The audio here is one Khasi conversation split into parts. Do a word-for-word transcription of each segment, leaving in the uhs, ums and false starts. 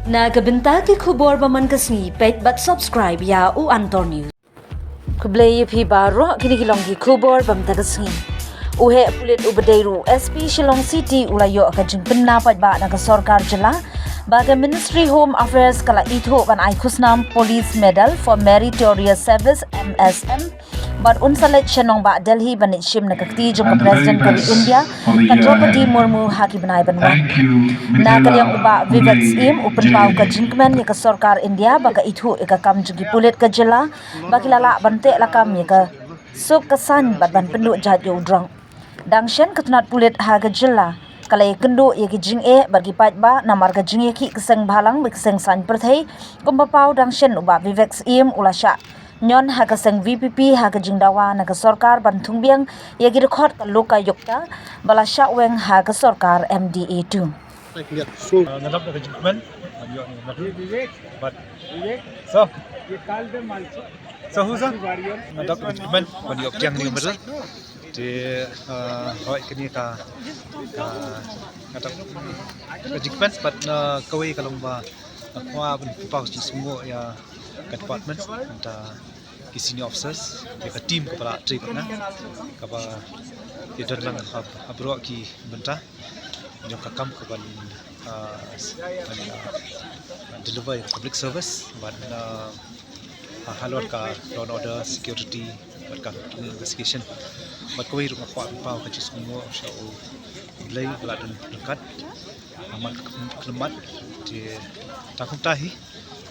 Na ka bynta ki khubor ba man ka sngi, peit bad subscribe ïa u Antor News. Khublei ïa phi baroh, kine ki long ki khubor ba man ka sngi. U heh pulit uba dei ruh u S P Shillong City u la ïoh ka jingpynbna paidbah na ka sorkar jylla ba ka Ministry Home Affairs ka la ithuh ban ai khusnam Police Medal for Meritorious Service, M S M, bad un sa leit sha nongbah Delhi ban leit shim na ka kti jong ka President ka ri India, ka Droupadi Murmu, ha ki bnai ban wan. Na ka liang u Bah Vivek Syiem u pynpaw ka jingkmen ïa ka sorkar India ba ka ithuh ïa ka kam jong ki pulit ka jylla ba ki la lah ban teh lakam ïa ka suk ka saiñ bad ban pynduh jait ïa u drok. Dang shen ka tnat pulit ha ka jylla ka la ïakynduh ïa ki jingeh bad ki paidbah namar ka jingïakhih ka seng bhalang bad ka seng saiñ pyrthei. Kumba paw dang shen u Bah Vivek Syiem u la shah ñion ha ka seng V P P ha ka jingdawa na ka sorkar ban thung biang ïa ki dkhot ka Lokayukta ba la shah weng ha ka sorkar M D A two. Uh, nga dap da ka jingkmen ban ïoh ïa ka medal. But so, so who's that? Nga dap da ka jingkmen ban ïoh pdiang ïa ka medal. Te, uh, hoi kane ka, ka, nga dap da ka jingkmen, but, uh, kawei ka long ba nga kwah ban pynpaw ka jingsngewnguh ïa ka department, and, uh, ki senior officers, ïa ka team kaba la trei bad nga, kaba ïa don lang ha, ha baroh ki bynta jong ka kam kaban, ah, s-, ban, ah, deliver ïa ka public service bad, ah, ha, halor ka law and order, security bad ka investigation. Bad kawei ruh nga kwah pynpaw ka jingsngewnguh sha U Blei ba la don ryngkat ha man ka khyllipmat. Te tang kumta hi.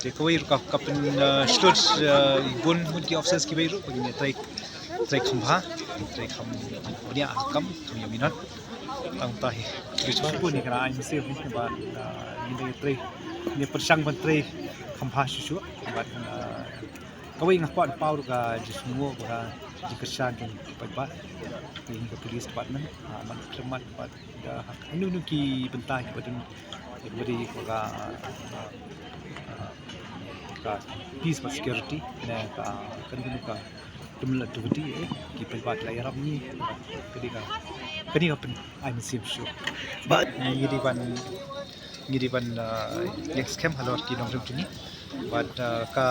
Te kawei ruh ka, ka pyn, uh, shlur, uh, i bun, bun ki officers kiwei ruh ba ngin ïa trei, trei kham bha, trei kham bniah ha ka kam, kham ïa minot. Tang kumta hi. Te shu shukor ïa ka ai mynsiem hi ba, uh, ngin ïa trei, ngin ïa pyrshang ban trei kham bha shuh shuh. Bad, uh, kawei nga kwah pynpaw ruh ka jingsngewnguh bad ka jingkyrshan jong ki paidbah, ïa ka police department, uh, man ka khyllipmat bad da ha kano kano ki bynta kiba don, kiba dei ka, ka, ka peace bad security ne ka, kano kano ka criminal activity, eh, ki paidbah ki la ïarap ngi. Ka dei ka, ka dei ka pyn-, ai mynsiem shuh. Bad ngi dei ban, ngi dei ban, uh, ïeng skhem halor ki nongrim jong ngi. Bad, uh, ka,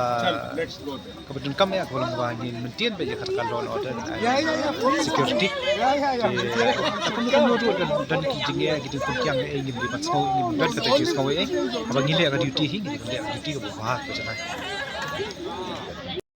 kaba donkam ïa ka ba long ba ngin maintain beit ïa kata ka law and order, uh, security. Te ka kumno kumno ruh don, don ki jingeh, ki jingpynkiang eh, ngin dei ban sngew, ngin don kata jingsngew eh. Haba ngin leh ka duty hi, ngin leh ka duty kaba bha ka jong ngi.